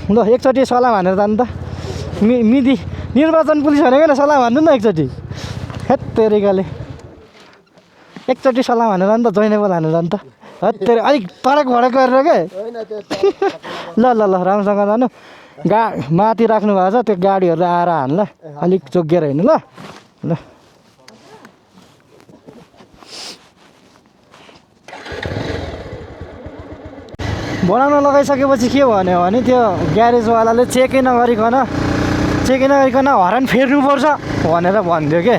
ल एकचोटि सल्लाह भनेर जानु त मिदी निर्वाचन पुलिस भनेको सल्लाह भन्नु न एकचोटि हेत तेरिकाले एकचोटि सल्लाह भनेर जानु त जैनेबल हानेर जानु त हेत तेरि अलिक तडक भडक गरेर के ल ल ल राम्रोसँग जानु माथि राख्नु भएको छ त्यो गाडीहरू आएर हान्ला अलिक जोगिएर हिँड्नु ल ल बनाउन लगाइसकेपछि के भन्यो भने त्यो ग्यारेजवालाले चेकै नगरिकन हर्न फेर्नुपर्छ भनेर भन्थ्यो के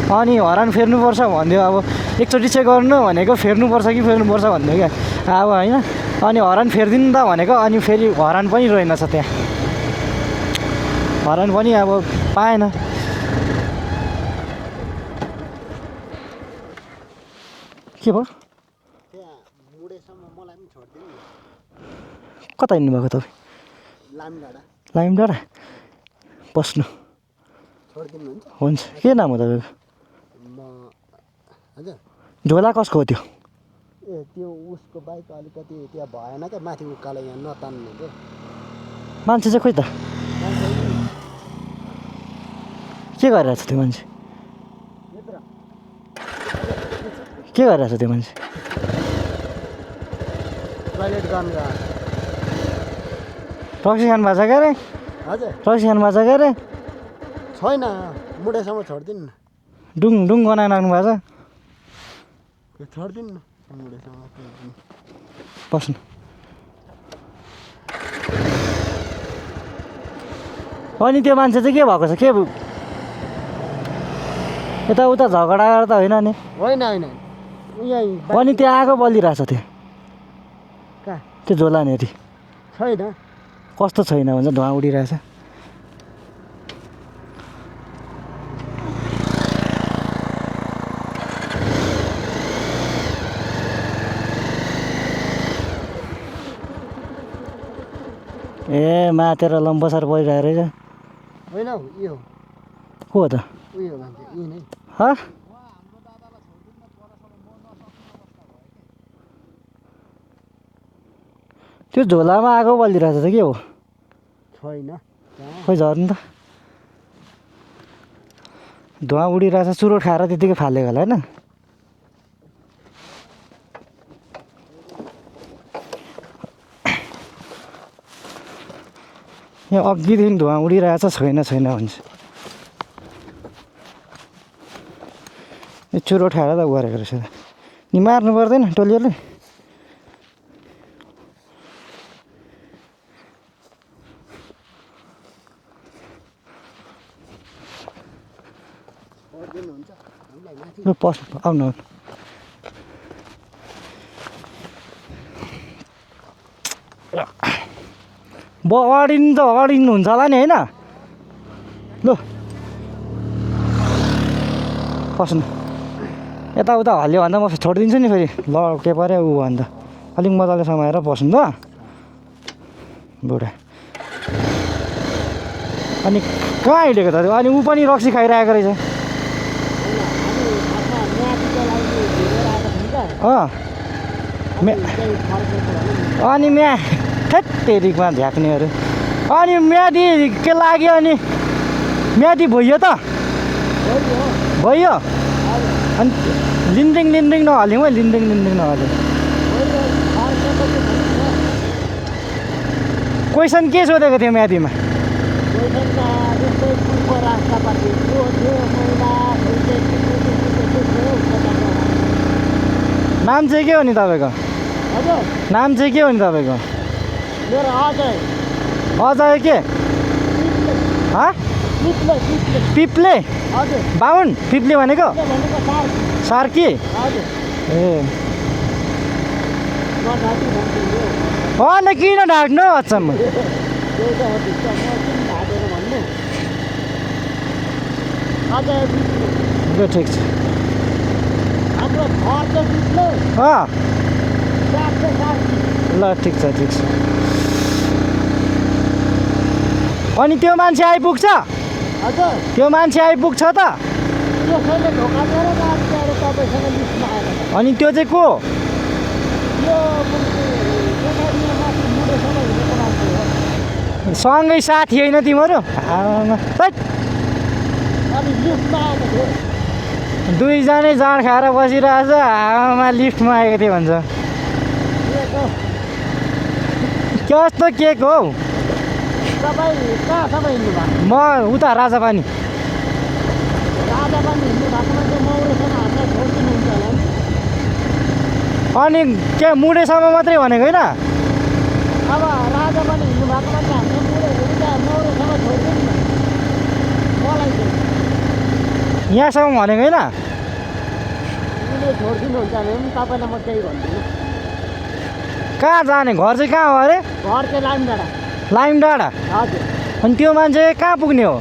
अनि हर्न फेर्नुपर्छ भन्थ्यो अब एकचोटि चेक गर्नु भनेको फेर्नुपर्छ कि फेर्नुपर्छ भन्थ्यो क्या अब होइन अनि हर्न फेरिदिनु त भनेको अनि फेरि हर्न पनि रहेनछ त्यहाँ हर्न पनि अब पाएन के भयो कता हिँड्नुभएको तपाईँ लाइम डाँडा बस्नु हुन्छ के नाम हो तपाईँको झोला कसको हो त्यो त्यो उसको बाइक अलिकति त्यहाँ भएन क्या माथि उकालो यहाँ नतान्नु थियो मान्छे चाहिँ खोइ त के गरिरहेछ त्यो मान्छे के गरिरहेछ त्यो मान्छे टोइलेट गर्नु रक्सी खानु भएको छ क्या अरे हजुर रक्सी खानु भएको छ क्या अरे छैन मुढेसम्म छोडिदिनु न डुङ गनाएर राख्नु भएको छ छोडिदिनु न मुढेसम्म बस्नु अनि त्यो मान्छे चाहिँ के भएको छ के यताउता झगडा गर्दा होइन नि होइन अनि त्यो आगो बलिरहेछ त्यो कहाँ त्यो झोलानेरि छैन कस्तो छैन भन्छ धुवा उडिरहेछ ए मातेर लम्बसार परिरहेको रहेछ होइन यो को हो त उयो भन्छ यी नै त्यो झोलामा आगो बलिरहेछ त के हो छैन खोइ झर्नु त धुवा उडिरहेछ चुरोट खाएर त्यतिकै फालेको होला होइन यहाँ अघिदेखि धुवा उडिरहेछ छैन भन्छ यो चुरोट खाएर त गरेको रहेछ नि मार्नु पर्दैन टोलीहरूले ल पस आउनु अडिनु हुन्छ होला नि होइन ल पस्नु यताउता हल्यो भन्दा म छोडिदिन्छु नि फेरि ल के पऱ्यो ऊ भन्दा अलिक मजाले समाएर पस्नु त बुढा अनि कहाँ हिँडेको त अनि ऊ पनि रक्सी खाइरहेको रहेछ अनि थेत्तेरिकमा झ्याक्नेहरू अनि म्यादी के लाग्यो अनि म्यादी भइयो त भइयो अनि लिन्दिङ नहाल्यौँ है लिन्दिङ नहाल्यौँ क्वेसन के सोधेको थियो म्यादीमा नाम चाहिँ के हो नि तपाईँको नाम चाहिँ के हो नि तपाईँको अजय के पिप्ले बाहुन पिप्ले भनेको सार्की ए अनि किन ढाक्नु अचम्म ठिक छ ल ठिक छ अनि त्यो मान्छे आइपुग्छ त्यो मान्छे आइपुग्छ त अनि त्यो चाहिँ को सँगै साथी होइन तिमीहरू आमा, हैट। अनि लिफ्टमा आएको थियो दुईजनै जाँड खाएर बसिरहेछ आमा लिफ्टमा आएको थिएँ भन्छ कस्तो केक हौ तपाईँ कहाँसम्म हिँड्नु भएको म उता राजापानी राजा पनि हिँड्नु भएको मान्छे मौरेसम्म हामीलाई छोडिदिनुहुन्छ होला नि अनि के मुडेसम्म मात्रै भनेको होइन अब राजा पनि हिँड्नु भएको मान्छे हामीले मौरेसम्म छोडिदिनु न मलाई चाहिँ यहाँसम्म भनेको होइन उसले छोडिदिनुहुन्छ भने पनि तपाईँलाई म केही भन्दिनँ कहाँ जाने घर चाहिँ कहाँ हो अरे घर चाहिँ लाइन डाँडा लाइम डाँडा हजुर अनि त्यो मान्छे कहाँ पुग्ने हो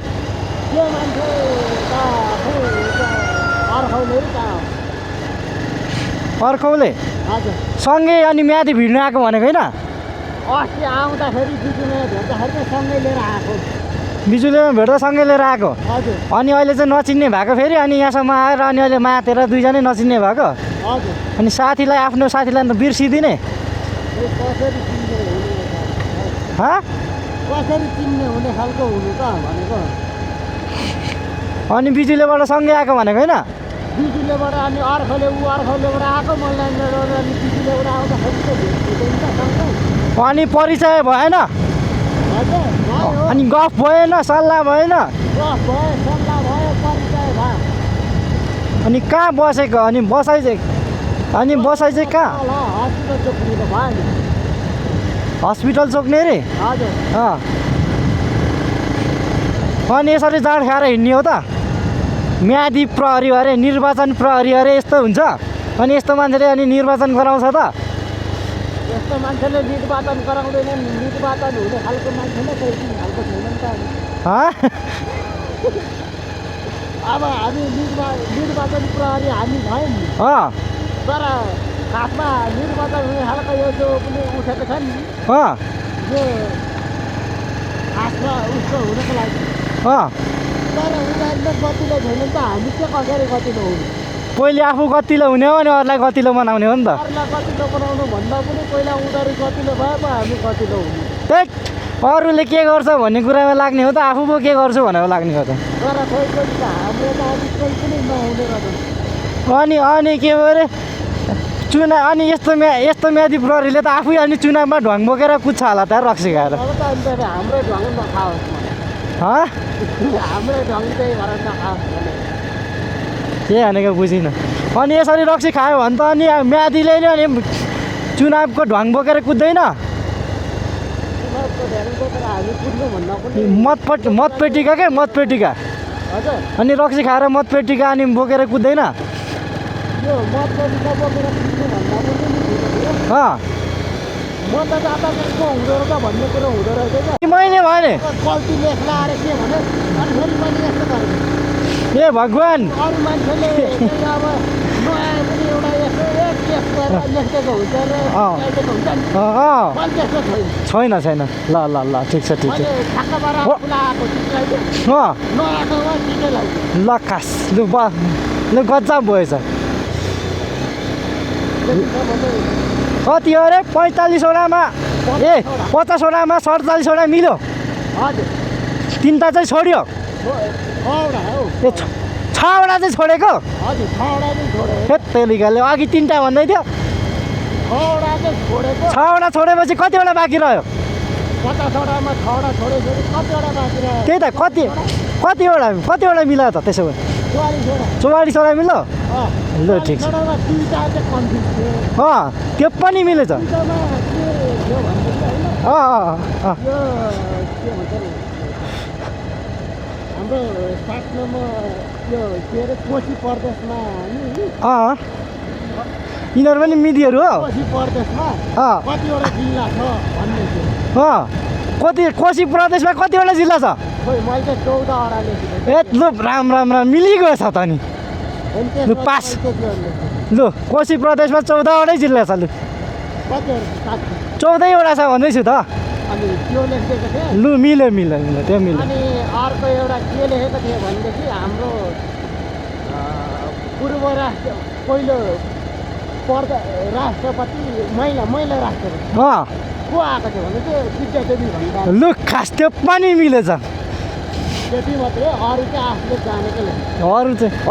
त्यो मान्छे त अर्खौले कहाँ हो अर्कौले हजुर सँगै अनि म्यादी भिड्नु आएको भनेको होइन अस्ति आउँदाखेरि बिजुले भेट्दाखेरि चाहिँ सँगै लिएर आएको बिजुलीमा भेट्दा सँगै लिएर आएको हजुर अनि अहिले चाहिँ नचिन्ने भएको फेरि अनि यहाँसम्म आएर अनि अहिले मातेर दुईजनै नचिन्ने भएको हजुर अनि साथीलाई आफ्नो साथीलाई त बिर्सिदिने यो कसरी चिन्ने हुने हँ कसरी चिन्ने हुने खालको हुनु त भनेको अनि बिजुलीबाट सँगै आएको भनेको होइन बिजुलेबाट अनि अर्खौलेबाट आएको मलाई अनि बिजुलेबाट आउँदाखेरि त भेट्दैन त सँगै अनि परिचय भएन हजुर भयो अनि गफ भएन सल्लाह भएन गफ भयो सल्लाह भयो परिचय भयो अनि कहाँ बसेको अनि बसाइ चाहिँ कहाँ ल हस्पिटल चोक्री त भयो नि हस्पिटल चोक्ने रे हजुर अँ अनि यसरी जाँड खाएर हिँड्ने हो त म्यादी प्रहरी अरे निर्वाचन प्रहरी अरे यस्तो हुन्छ अनि यस्तो मान्छेले अनि निर्वाचन गराउँछ त यस्तो मान्छेले निर्वाचन गराउँदैन निर्वाचन हुने खालको मान्छे नै कोही पनि खालको छैन नि त हँ अब हामी निर्वाचन प्रहरी हामी भयौँ नि अँ तर खासमा निर्वाचन हुने खालको यो जो पनि उठेको छ नि अँ यो खासमा उसको हुनको लागि अँ तर उनीहरूले गतिलो छैन नि त हामी के कसरी गतिलो हुनु पहिले आफू गतिलो हुने हो अनि अरूलाई गतिलो बनाउने हो नि त अरूलाई गतिलो बनाउनु भन्दा पनि पहिला उनीहरू गतिलो भए पो हामी गतिलो हुनु त्यही अरूले के गर्छ भन्ने कुरामा लाग्ने हो त आफू पो के गर्छु भनेर लाग्ने हो त तर कोही कोही त हाम्रो त अलिक कोही पनि नहुने गर्छ अनि के अरे अनि यस्तो म्यादी प्रहरीले त आफै अनि चुनावमा ढ्वाङ बोकेर कुद्छ होला त रक्सी खाएर अब त अन्त हाम्रो ढङ्ग नखाओस् हँ हाम्रो ढङ्ग चाहिँ भएर नखाओस् भने के भनेको बुझिनँ अनि यसरी रक्सी खायो भने त अनि म्यादीले नि अनि चुनावको ढ्वाङ बोकेर कुद्दैन चुनावको ढ्याङ बोकेर हामी कुद्नु भन्दा पनि मतपेटिका क्या मतपेटिका हजुर अनि रक्सी खाएर मतपेटिका अनि बोकेर कुद्दैन यो मतपेटिका बोकेर कुद्नु भन्दा पनि अँ मतदाताको हुँदो रहेछ भन्ने कुरो हुँदो रहेछ क्या मैले भने गल्ती लेख्ला अरे के भने अनि फेरि मैले यस्तो गरेँ ए भगवान् अरू मान्छेले चाहिँ अब नआए पनि एउटा यस्तो केस गरेर लेखिदिएको हुन्छ र लेखिदिएको हुन्छ नि अँ मैले त्यस्तो छैन छैन ल ल ल ठिक छ ठिक छ मैले ठ्याक्क पारेर आफूलाई आएको चिजलाई चाहिँ अँ नआएको भए ठिकै लाग्छ ल खास लु गजब भएछ कति हो अरे 45वटामा ए 50वटामा 47वटा मिल्यो हजुर तिनवटा चाहिँ छोड्यो छवटा हो ए 6वटा चाहिँ छोडेको हजुर छवटा चाहिँ छोडेँ हेत तरिकाले अघि 3टा भन्दै थियो छवटा चाहिँ छोडेको 6वटा छोडेपछि कतिवटा बाँकी रह्यो 50वटामा छवटा छोडेपछि कतिवटा बाँकी रह्यो त्यही त कतिवटा मिलायो त त्यसो भए 44वटा मिल्यो ल ठिक छ दुईवटा चाहिँ कन्फ्युज थियो अँ त्यो पनि मिलेछ दुईवटामा के थियो भनेदेखि होइन अँ यो के भन्छ नि हाम्रो 7 नम्बर यो के अरे कोशी प्रदेशमा नि अँ यिनीहरू पनि मिडियाहरू हो कोशी प्रदेशमा अँ कतिवटा जिल्ला छ भन्ने थियो अँ कोशी प्रदेशमा कतिवटा जिल्ला छ खोइ मैले चाहिँ 14वटा लेखेको ए लु राम मिलिगयो छ त नि लु पास लु कोशी प्रदेशमा 14वटै जिल्ला छ लु कतिवटा 14वटा छ भन्दैछु त अनि त्यो लेखिदिएको थिएँ लु मिल्यो त्यो मिल्यो अनि अर्को एउटा के लेखेको थियो भनेदेखि हाम्रो पूर्व पहिलो राष्ट्रपति महिला राष्ट्रपति अँ को आएको थियो भने चाहिँ विद्यादेवी भन्दा लु खास त्यो पनि मिलेछ त्यति मात्रै अरू चाहिँ आफूले जानेको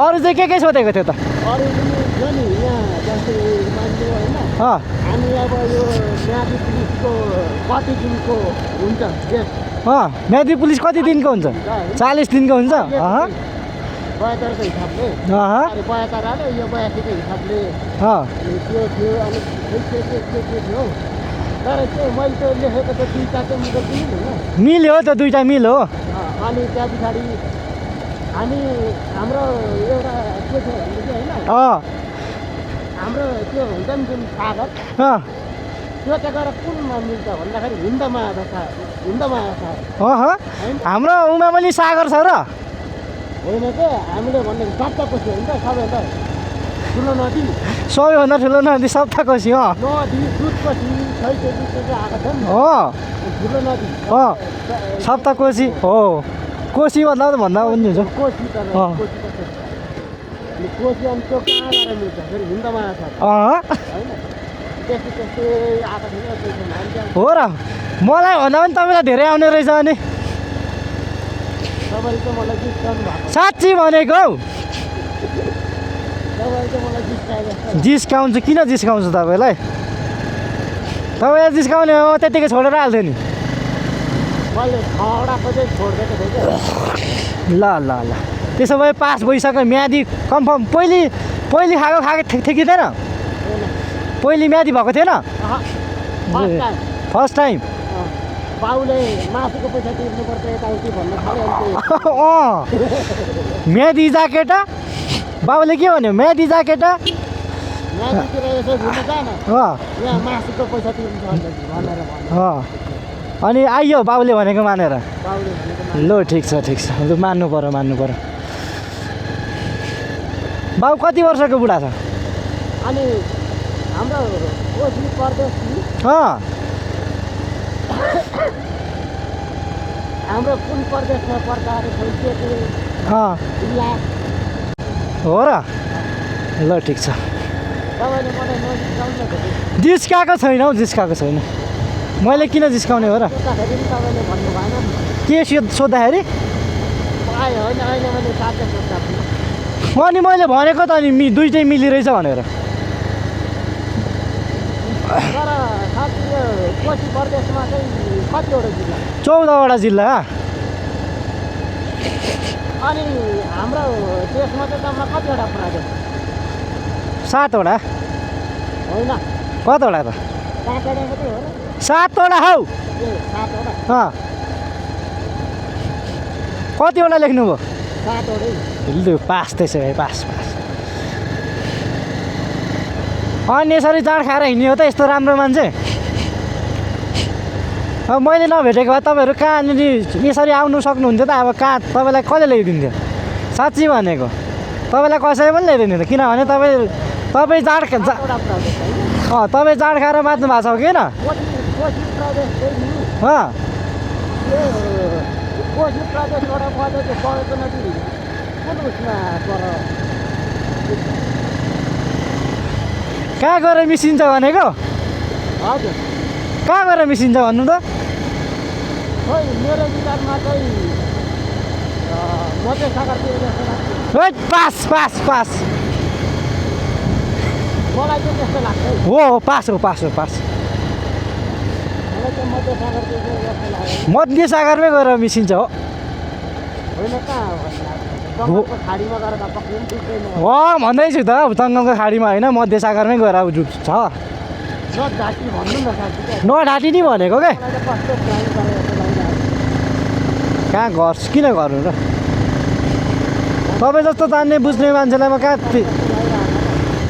अरू चाहिँ के सोधेको थियो त अरू पनि थियो नि यहाँ जस्तै मान्छे होइन अँ हामी अब यो म्यादी पुलिसको कति दिनको हुन्छ गेस्ट अँ म्यादी पुलिस कति दिनको हुन्छ 40 दिनको हुन्छ 72को हिसाबले अँ 72 हाल्यो यो 82को हिसाबले अँ त्यो थियो अनि के थियो तर चाहिँ मैले त्यो लेखेको त दुईवटा चाहिँ मेरो पनि होइन मिल्यो त दुईवटा मिल्यो अनि त्यहाँ पछाडि हामी हाम्रो एउटा के थियो भने चाहिँ होइन अँ हाम्रो त्यो हुन्छ नि जुन सागर अँ त्यो चाहिँ गएर कुनमा मिल्छ भन्दाखेरि हिन्दमा छ अँ हाम्रो उमा पनि सागर छ र होइन के हामीले भनेको सप्तकोशी हो नि त सबैभन्दा ठुलो नदी सबैभन्दा ठुलो नदी सप्तकोशी अँ नदी दुधकोशी छैटकोशी आएको छ नि अँ ठुलो नदी अँ सप्तकोशी हो कोशी भन्दा त भन्दा पनि हुन्छ कोशी त अँ। कोशी त अनि कोशी अनि त्यो कहाँ गएर मिल्छ फेरि हिन्दमा छ अँ होइन त्यस्तै आएको थियो नि हामी त्यहाँ हो र मलाई भन्दा पनि तपाईँलाई धेरै आउने रहेछ अनि तपाईँले चाहिँ मलाई जिस्काउनु भएको साँच्ची भनेको हौ तपाईँले चाहिँ मलाई जिस्काएको जिस्काउँछु किन जिस्काउँछु तपाईँलाई तपाईँलाई जिस्काउने हो त्यतिकै छोडेर हाल्थ्यो नि मैले 6वटाको चाहिँ छोडिदिएको थिएँ क्या ल ल ल त्यसो भए पास भइसक्यो म्यादी कन्फर्म पहिले खाएको थियो कि थिएन पहिले म्यादी भएको थिएन फर्स्ट टाइम फर्स्ट टाइम बाउले मासुको पैसा तिर्नुपर्छ यताउति भन्न थाल्यो अनि अँ म्यादी जाकेटा बाबुले के भन्यो म्यादी जाकेटा म्यादीतिर यसो घुम्नु जान अँ यहाँ मासुको पैसा तिर्नु छ भनेर भन्यो अँ अनि आइयो बाबुले भनेको मानेर बाउले भनेको ल ठिक छ लु मान्नु पऱ्यो बाबु कति वर्षको बुढा छ अनि हाम्रो कोशी प्रदेशकी अँ हाम्रो कुन प्रदेशमा पर्छ अरे अँ जिल्ला हो र ल ठिक छ तपाईँले मलाई नजिकाउनु न जिस्काएको छैन हौ जिस्काएको छैन मैले किन जिस्काउने हो र सोद्धाखेरि पनि तपाईँले भन्नु भएन नि के सोद्धाखेरि आयो होइन अहिले मैले साथै सोद्धा अनि मैले भनेको त अनि दुइटै मिलिरहेछ भनेर तर साथी यो कोशी प्रदेशमा चाहिँ कतिवटा जिल्ला 14वटा जिल्ला अनि हाम्रो देशमा चाहिँ जम्मा कतिवटा प्रदेश 7वटा होइन कतिवटा त 5वटा मात्रै हो र 7वटा हौ ए 7वटा अँ कतिवटा लेख्नुभयो 7वटै लु पास त्यसो भए पास अनि यसरी जाँड खाएर हिँड्ने हो त यस्तो राम्रो मान्छे अब मैले नभेटेको भए तपाईँहरू कहाँनिर यसरी आउनु सक्नुहुन्थ्यो त अब कहाँ तपाईँलाई कसले ल्याइदिन्थ्यो साँच्ची भनेको तपाईँलाई कसैले पनि ल्याइदिन्थ्यो त किनभने तपाईँ जाँड तपाईँ जाँड खाएर बाँच्नु भएको छ किन कोशी प्रदेश चाहिँ नि अँ यो कोशी प्रदेशबाट बढ्दै त्यो बढेको नदी कुन उसमा पर कहाँ गएर मिसिन्छ भनेको हजुर कहाँ गएर मिसिन्छ भन्नु त खोइ मेरो विचारमा चाहिँ मध्य सागरतिर जस्तो लाग्छ है पास पास पास मलाई चाहिँ त्यस्तो लाग्छ है हो पास हो पास मलाई चाहिँ मध्य सागरतिर जस्तो लाग्छ मध्य सागरमै गएर मिसिन्छ हो होइन कहाँ जङ्गलको खाडीमा गएर त पक्रिनु पुग्दैन भन्दैछु त जङ्गलको खाडीमा होइन मध्य सागरमै गएर अब छ न घाँटी भन्नु न साथी क्या नढाँटी नि भनेको क्या मलाई त कस्तो प्लान गरेर जस्तो लागिरहेको कहाँ गर्छु किन गर्नु र तपाईँ जस्तो जान्ने बुझ्ने मान्छेलाई म कहाँ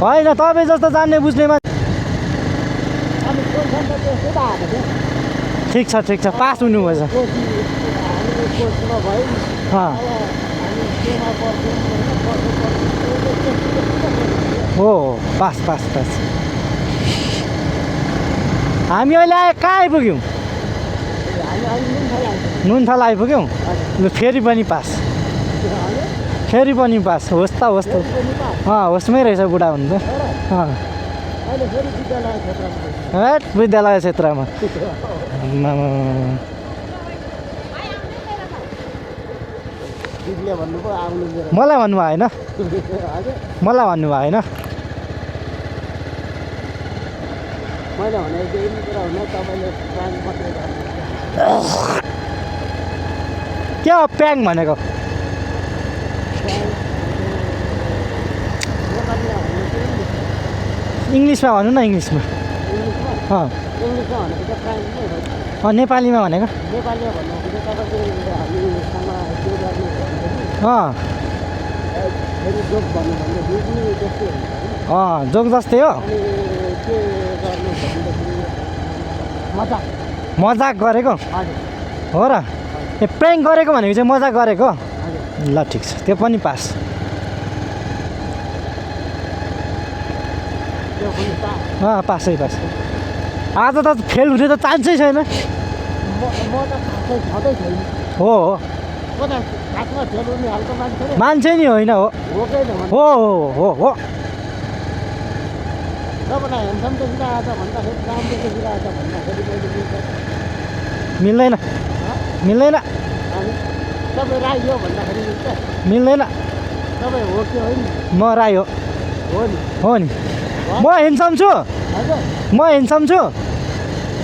होइन तपाईँ जस्तो जान्ने बुझ्ने मान्छे अनि कोही त त्यस्तै त आएको थियो ठिक छ पास हुनुभएछ कोशी हामीले कोशीमा भयो नि अँ अब हामी केमा पर्छौँ हो पास पास पास हामी अहिले कहाँ आइपुग्यौँ हामी अहिले नुनथाल आइपुग्यौँ लु फेरि पनि पास होस् त पनि पास होस्टमै रहेछ बुढा हुनु त अँ अहिले फेरि विद्यालय क्षेत्रमा हेट विद्यालय क्षेत्रमा दिदीले भन्नुभयो आउनु मेरो मलाई भन्नुभयो होइन हजुर मलाई भन्नुभयो होइन मैले भने यही कुरा हुन तपाईँले प्लान मात्रै गर्नु के हो प्याङ भनेको इङ्ग्लिसमा भन्नु न इङ्ग्लिसमा इङ्ग्लिसमा अँ इङ्ग्लिसमा भनेको चाहिँ प्राइम नै हो नेपालीमा भनेको नेपालीमा भन्दाखेरि चाहिँ तपाईँको हामीसँग त्यो गर्ने अँ फेरि जोक भन्नु भने यो पनि त्यस्तै हुन्छ अँ जोक जस्तै हो अनि के गर्नु भन्दाखेरि मजाक मजाक गरेको हजुर हो र ए प्र्याङ्क गरेको भनेको चाहिँ मजाक गरेको हजुर ल ठिक छ त्यो पनि पास त्यो पनि पासै पास आज त फेल हुने त चान्सै छैन म त खासै छँदै छैन हो हो म त खासमा फेल हुने खालको मान्छे नै मान्छे नि होइन हो हो कि न हो हो हो हो तपाईँलाई ह्यान्डसम देखिरहेको छ भन्दाखेरि राम्रो देखिरहेको छ भन्दाखेरि मैले बुझ्छ मिल्दैन मिल्दैन अनि तपाईँ राई हो भन्दाखेरि मिल्छ मिल्दैन तपाईँ हो कि होइन म राई हो नि हो नि म हेन्सम छु हजुर म हेन्सम छु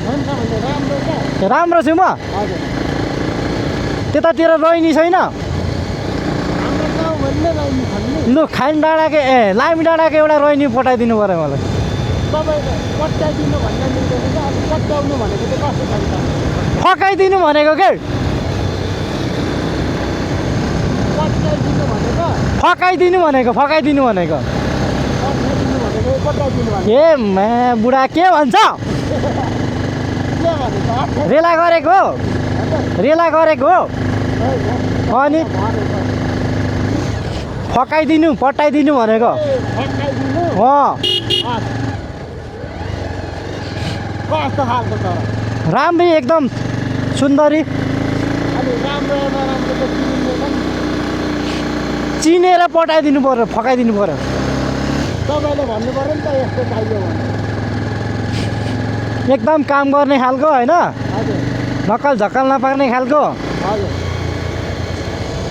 हुन्छ भने राम्रो क्या राम्रो छु म हजुर त्यतातिर रोइनी छैन हाम्रो गाउँ भन्ने लाइन भन्ने लु खाइन डाँडाको ए लामी डाँडाको एउटा रोइनी पठाइदिनु पऱ्यो मलाई तपाईँले पट्याइदिनु भन्दा मिल्दैन क्या अब पट्याउनु भनेको चाहिँ कस्तो छ त फकाइदिनु भनेको के पट्याइदिनु भनेको फकाइदिनु भनेको फकाइदिनु भनेको पट्याइदिनु भनेको पट्याइदिनु भनेको ए मा बुढा के भन्छ के भनेको रेला गरेको रेला गरेको अनि फकाइदिनु पटाइदिनु भनेको फट्याइदिनु अँ कस्तो खालको तर राम्री एकदम सुन्दरी अनि राम्रो नराम्रो त चिनिँदैन चिनेर पठाइदिनु पऱ्यो फकाइदिनु पऱ्यो तपाईँले भन्नु पऱ्यो नि त यस्तो चाहियो भने एकदम काम गर्ने खालको होइन हजुर नक्कल झक्कल नपार्ने खालको हजुर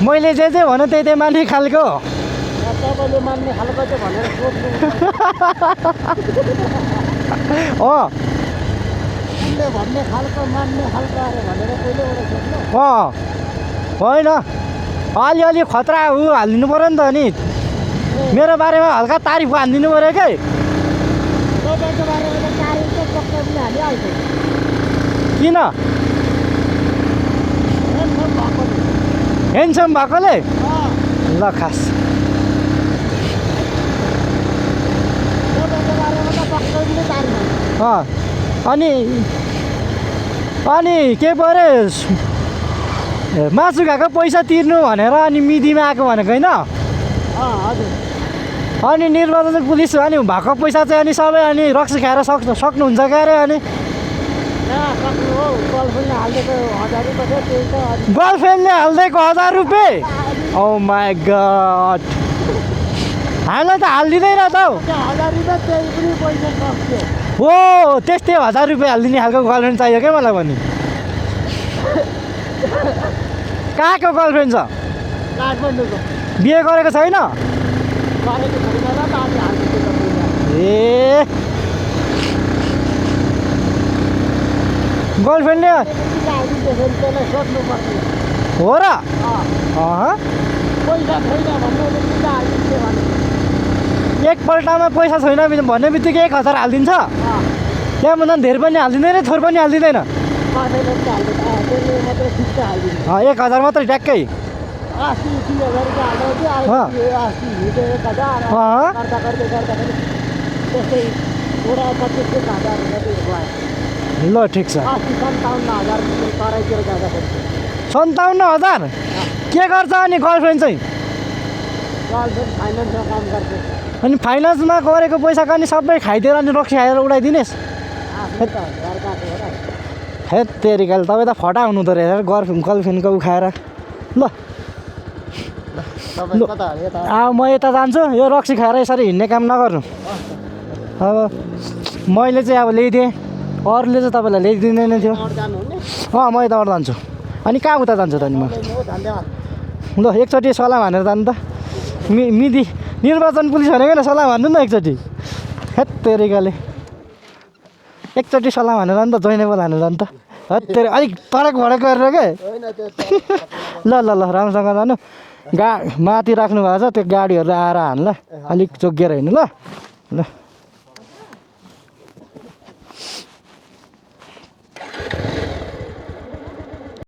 मैले जे भन्यो त्यही मान्ने खालको तपाईँले मान्ने खालको चाहिँ भनेर सोध्नु अँ उसले भन्ने खालको मान्ने खालको अरे भनेर पहिल्यैबाट सोध्नु अँ होइन अलिअलि खतरा ऊ हालिदिनु पऱ्यो नि त अनि मेरो बारेमा हल्का तारिफ हालिदिनु पऱ्यो कि तपाईँको बारेमा त तारिफ त पक्का पनि हालिहाल्छ किन हेन्सम भएकोले ल खास तपाईँको बारेमा त पक्का पनि तारिफ अँ अनि के पो अरे मासु खाएको पैसा तिर्नु भनेर अनि मिदीमा आएको भनेको होइन हजुर अनि निर्वाचन पुलिस अनि भएको पैसा चाहिँ अनि सबै अनि रक्सी खाएर सक्नुहुन्छ क्या अरे अनि सक्नु हौ गर्लफ्रेन्डले हालिदिएको 1000 रुपियाँ त्यही त गर्लफ्रेन्डले हालिदिएको 1000 रुपियाँ ओ माई गड हामीलाई त हालिदिँदैन त हौ 1000 रुपियाँ त्यही पनि पैसा सक्थ्यो हो त्यस्तै 1000 रुपियाँ हालिदिने खालको गर्लफ्रेन्ड चाहियो क्या मलाई पनि कहाँको गर्लफ्रेन्ड छ काठमाडौँको बिहे गरेको छैन गरेको छैन र त अनि हालिदिएको त पैसा ए गर्लफ्रेन्डले हालिदिएको फेरि त्यसलाई सोध्नु पर्ने हो र पैसा छैन भन्ने बित्तिकै हालिदिन्थ्यो भने एकपल्टमा पैसा छैन भन्ने बित्तिकै 1000 हालिदिन्छ त्यहाँभन्दा धेरै पनि हालिदिँदैन थोर पनि हालिदिँदैन कसैले पनि हालिदिन्छ त्यसले मात्रै ठिक्क हालिदिन्छ 1000 मात्रै ट्याक्कै अस्ति 3000 रुपियाँ हाल्दै थियो अस्ति हिजो 1000 गर्दा गर्दाखेरि त्यस्तै 25,000 रुपियाँ ल ठिक छ अस्ति 57,000 रुपियाँ कराइतिर जाँदाखेरि 57,000 के गर्छ अनि गर्लफ्रेन्ड चाहिँ गर्लफ्रेन्ड फाइनेन्समा काम गर्छ अनि फाइनेन्समा गरेको पैसाको अनि सबै खाइदिएर अनि रक्सी खाएर उडाइदिनेस् आफ्नो त घर गएको हो र हे तेरिकाले तपाईँ त फटा हुनु त रहेछ गर्लफ्रेन्डको उखाएर ल तपाईँ कता यता म यता जान्छु यो रक्सी खाएर यसरी हिँड्ने काम नगर्नु अब मैले चाहिँ अब ल्याइदिएँ, अरूले चाहिँ तपाईँलाई ल्याइदिँदैन थियो। म यताबाट जान्छु। अनि कहाँ उता जान्छु त अनि म? ल एकचोटि सल्लाह भनेर जानु त। मिदी निर्वाचन पुलिस भनेको न, सल्लाह भन्नु न एकचोटि। हेत्तेरिकाले एकचोटि सल्लाह भनेर जानु त, जोइनेबल हानेर जानु त। हत्तेरी अलिक तडक भडक गरेर के। ल ल ल राम्रोसँग जानु। माथि राख्नु भएको छ, त्यो गाडीहरू आएर हान्ला, अलिक जोगिएर हिँड्नु ल। ल